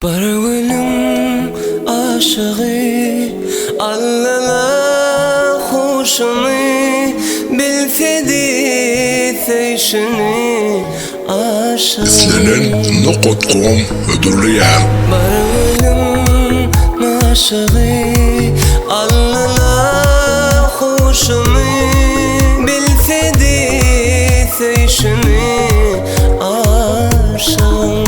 Bir gülüň aşygy Allala huşumy Bilsedi söýşüni aşygyň. Islenen nokat kom hödürleýär. Bir gülüň aşygy Allala huşumy Bilsedi söýşüni Aşygyň.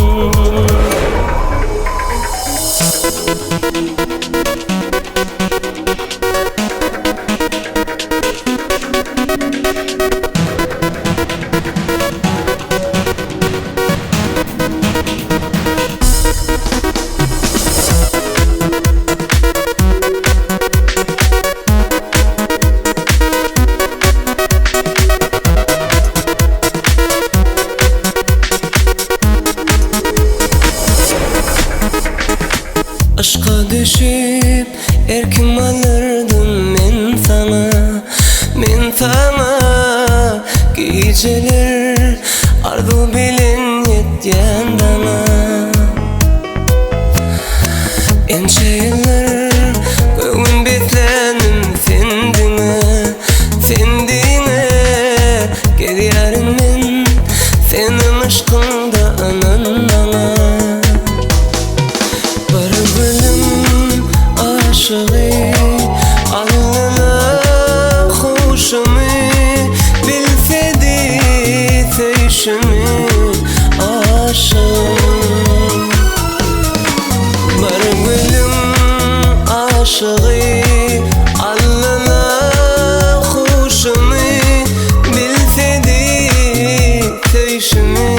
Yşka düşüp erkim alyrdım men saňa, men saňa Gijeler arzuw bilen ýetýän daňa Ençe ýyllar göwün beslänim sen diňe, sen diňe Gezýärin men seniň yşkyňda ynan maňa Bir gülüm aşygy alnyna huşumy Bilsedi söýşümi aşygym Bir gülüm aşygy alnyna huşumy Bilsedi söýşümi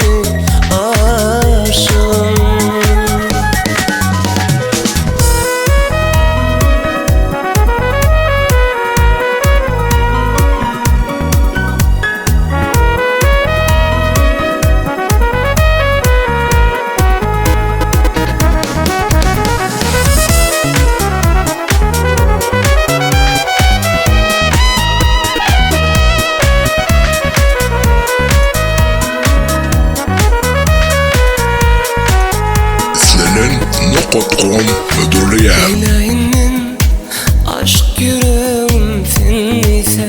aşygym. Islenen nokat kom hödürleýär. Neýläýin men aşk ýüregim sen diýse,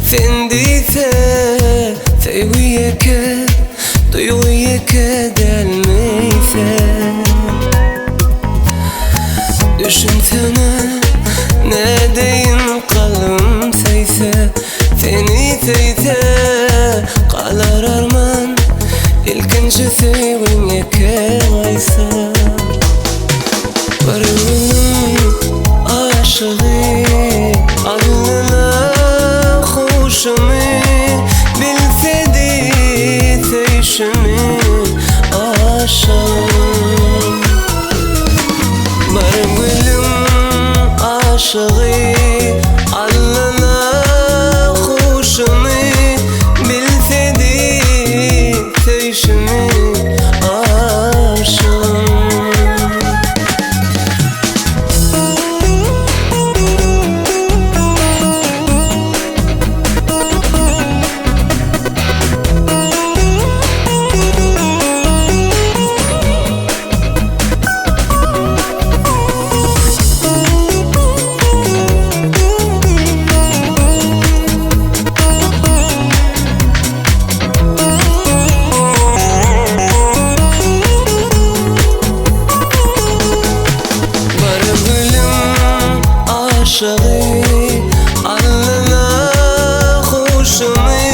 sen diýse Söýgi ýeke, duýgy ýeke dälmi eýse Düşünsene nädeýin kalbym söýse Seni söýse galar arman Ilkinji söýgüň ýeke gaýsa Bir günüň aşygy Alnyna huşumy Bilsedi söýşümi aşygym Bir gülüň aşygy Alnyna huşumy Bilsedi söýşümi aşygym. Bir gülüň aşygy Alnyna huşumy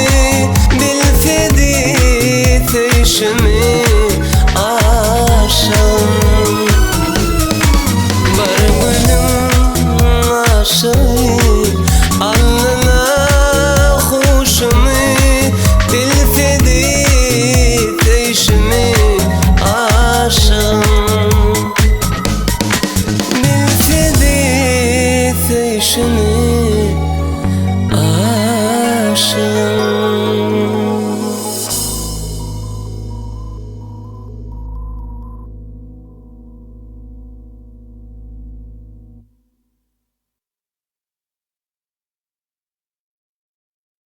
Bilsedi söýşümi.